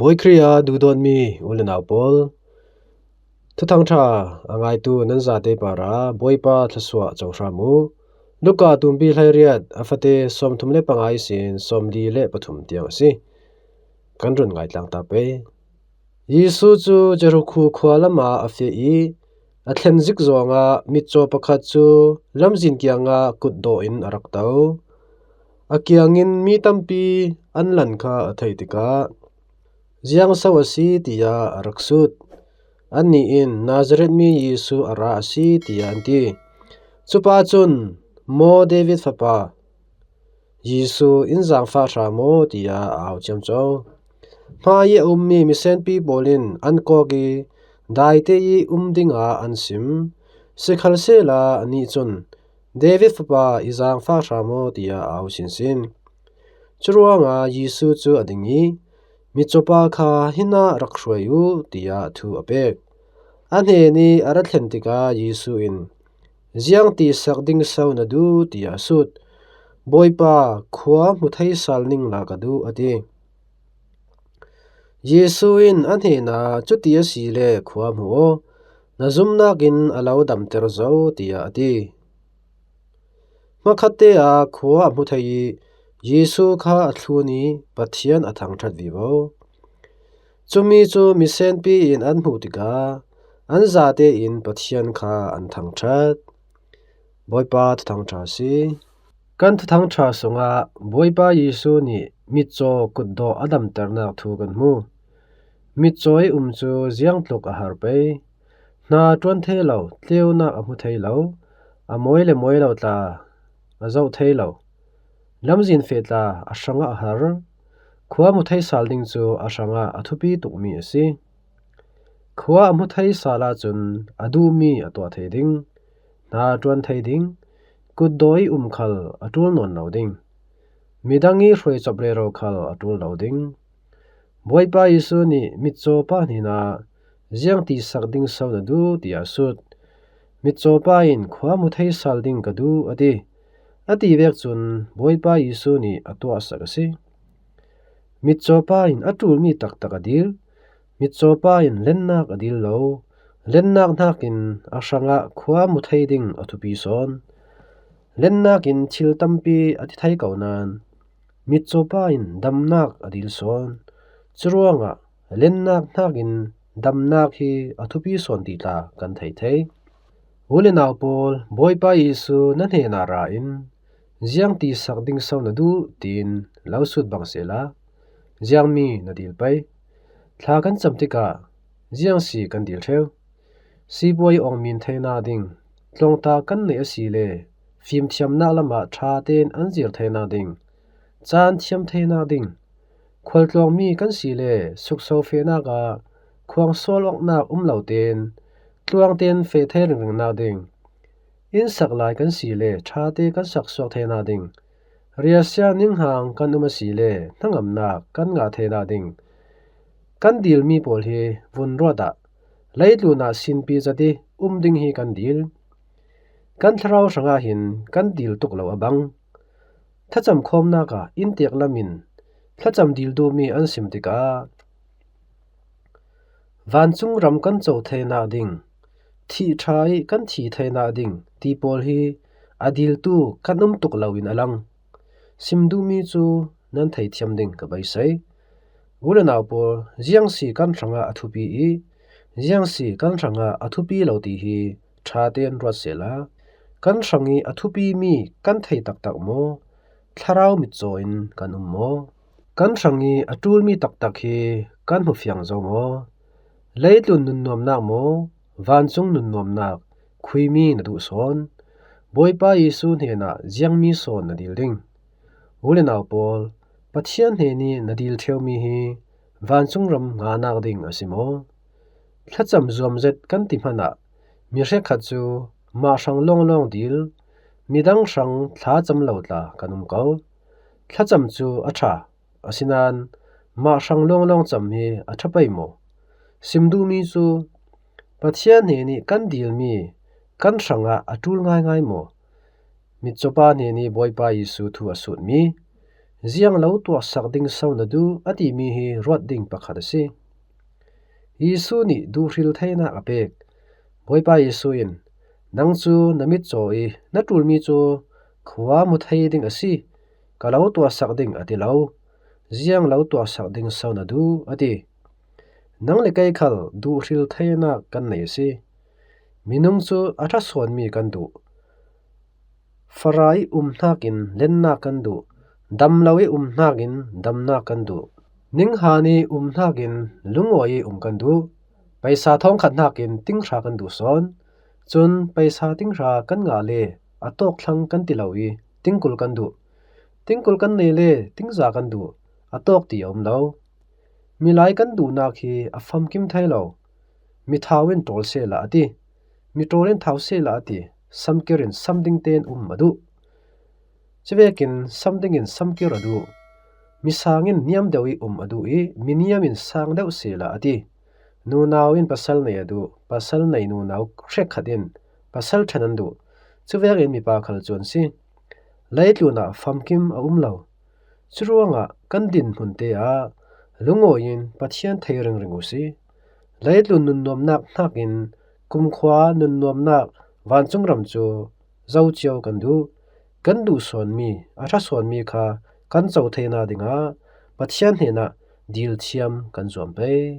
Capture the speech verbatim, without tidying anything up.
Bawi Khrih a duhdawtmi u le nau pawl, Thuthang ṭha a ngaitu nan zate para Bawipa thluasuah cohram u. Luka tumpi hleiriat a fate sawmthum le panga ihsin sawmli le pathum tiang a si. Kan run ngaitlang ta pei. Jesu cu Jerikhu khua lamah a feh i a thlen zik zawngah mitcaw pakhat cu lamzin kiangah kutdawh in a rak to. A kiangin mi tampi an lan kha a theih tikah, "Ziang so a si?" tiah a rak sut. Annih in, "Nazareth mi Jesu a ra a si," tiah an ti. Cupa cun, "Maw David fapa, Jesu, in zaangfah hram aw," tiah a au ciamco. Hmai i a ummi misenpi pawl in an kawk i daite i um dingah an sim. Sikhalsehla anih cun, "David fapa, i zaangfah hram aw," tiah a au sinsin. Curuangah Jesu cu a ding i, "Mitcaw pa kha hinah rak hruai u," tiah thu a pek. A hnen i a ra thlen tikah Jesu in, "Ziang ti sak ding so na duh?" tiah a sut. "Bawipa, khua hmu thei sal ning la ka duh," a ti. Jesu in a hnenah, "Cuti a si le khua hmu aw, na zumnak in a lo damter zo," tiah a ti. Hmakhatte ah khua a hmu thei i Jesu kha a thlun i Pathian a thangṭhat vivo. Cumi cu misenpi in an hmuh tikah an zate in Pathian kha an thangṭhat. Bawipa thuthang ṭha a si. Kan thuthang ṭha sungah Bawipa Jesu nih mitcaw kutdawh a damternak thu kan hmu. Mitcaw i um cu ziangtluk a har pei. Hna ṭuan thei lo, tleunak a hmu thei lo, a mawi le mawi lo tla a zoh thei lo, lamzin feh tla a hrangah a har. Khua hmu thei sal ding cu a hrangah a thupi tukmi a si. Khua a hmu thei sal ahcun a duhmi a tuah thei ding, hna ṭuan thei ding, kutdawh i um khal a ṭul nawn lo ding, midang i hruai cawp rero khal a ṭul lo ding. Bawipa Jesu nih mitcaw pa hnenah, "Ziang ti sak ding so na duh?" tiah a sut. Mitcaw pa in, "Khua hmu thei sal ding ka duh," a ti. A ti vek cun Bawipa Jesu nih a tuahsak a si. Mitcaw pa in a ṭulmi taktak a dil. Mitcaw pa in lennak a dil lo. Lennak hnakin a hrangah khua hmu thei ding a thupi sawn. Lennak in thil tampi a ti thei ko nain, mitcaw pa in damnak a dil sawn. Curuangah lennak hnakin damnak hi a thupi sawn ti tla kan thei thei. U le nau pawl, Bawipa Jesu na hnenah ra in, "Ziang ti sak ding so na duh?" tiin lo sut bang sehla, ziangmi na dil pei. Thla kan cam tikah ziang si kan dil ṭheu. Sipuai awngmin theinak ding, tlawngta kan neih asile fimthiamnak lamah ṭha tein an zir theinak ding, caan thiam theinak ding, khualtlawngmi kan si le sukso fehnak ah khuangsawl awknak um lo tein tluang tein feh thei ringringnak ding, inn sak lai kan si le ṭha te kan sak suak theinak ding, riahsia ninghang kan um asile hnangamnak kan ngah theinak ding, kan dilmi pawl hi vun ruat ah leitlun ah sinpi zat i um ding hi kan dil. Kan thlarau hrangah hin kan dil tuk lo a bang. Thlacam khawmnak ah inntek lam in thlacam dil duhmi an sim tikah, vancung ram kan co theinak ding, thih ṭha i kan thi theinak ding ti pawl hi a diltu kan um tuk lo in a lang. Sim duhmi cu nan theithiam ding ka beisei. U le nau pawl, ziang si kan hrangah a thupi i ziang si kan hrangah a thupi lo ti hi ṭha tein ruat sehla, kan hrang i a thupimi kan thei taktak maw, thlarau mitcaw in kan um maw? Kan hrang i a ṭulmi taktak hi kan hmu fiang zo maw? Leitlun nunnuamnak maw, vancung nunnuamnak khuimi na duh sawn? Bawipa Jesu hnenah ziangmi sawn na dil ding? U le nau pawl, Pathian hnen i na dil ṭheumi hi vancung ram ngahnak ding a si maw? Thlacam zuamzet kan ti hmanah mi hrekkhat cu mah hrang lawnglawng dil, midang hrang thlacam lo tla kan um ko. Thlacam cu a ṭha, asinain mah hrang lawnglawng cam hi a ṭha pei maw? Sim duhmi cu Pathian hnen i kan dilmi kan hrangah a ṭul ngaingai maw? Mitcaw pa hnen i Bawipa Jesu thu a sutmi, Ziang lo tuahsak ding so na duh, a timi hi ruat ding pakhat a si. Jesu nih duhhril theinak a pek. Bawipa Jesu in, "Nang cu na mitcaw i na ṭulmi cu khua mu thei ding a si, ka lo tuahsak ding," a ti lo. "Ziang lo tuahsak ding so na duh?" a ti. Nang le kei khal duhhril theinak kan nei a si. Minung cu a ṭha sawnmi kan duh. Fara i um hnakin lennak kan duh. Dam lo i um hnakin damnak kan duh. Ninghan i um hnakin lungawi i um kan duh. Paisa thawngkhat hnakin tinghra kan duh sawn. Cun paisa tinghra kan ngah le a tawk thlang kan ti lo i tingkul kan duh. Tingkul kan nei le tingza kan duh. A tawk ti a um lo. Milai kan duhnak hi a famkim thei lo. Mi thau in ṭawl sehla a ti. Mi ṭawl in thau sehla a ti. Samkir in samding tein um a duh. Cuvekin samding in samkir a duh. Mi sang in niam deuh i um a duh i mi niam in sang deuh sehla a ti. Nunau in pasal nei a duh. Pasal nei nunau hrekkhat in pasal ṭhen an duh. Cuvekin mipa khal cu an si. Leitlun ah famkim a um lo. Curuangah kan dinhmunte ah lungawi in Pathian thei ringring u si. Leitlun nunnuamnak hnakin kumkhua nunnuamnak vancung ram cu zo cio kan duh. Kan duh sawnmi, a ṭha sawnmi kha kan co thei nadingah Pathian hnenah dil thiam kan zuam pei.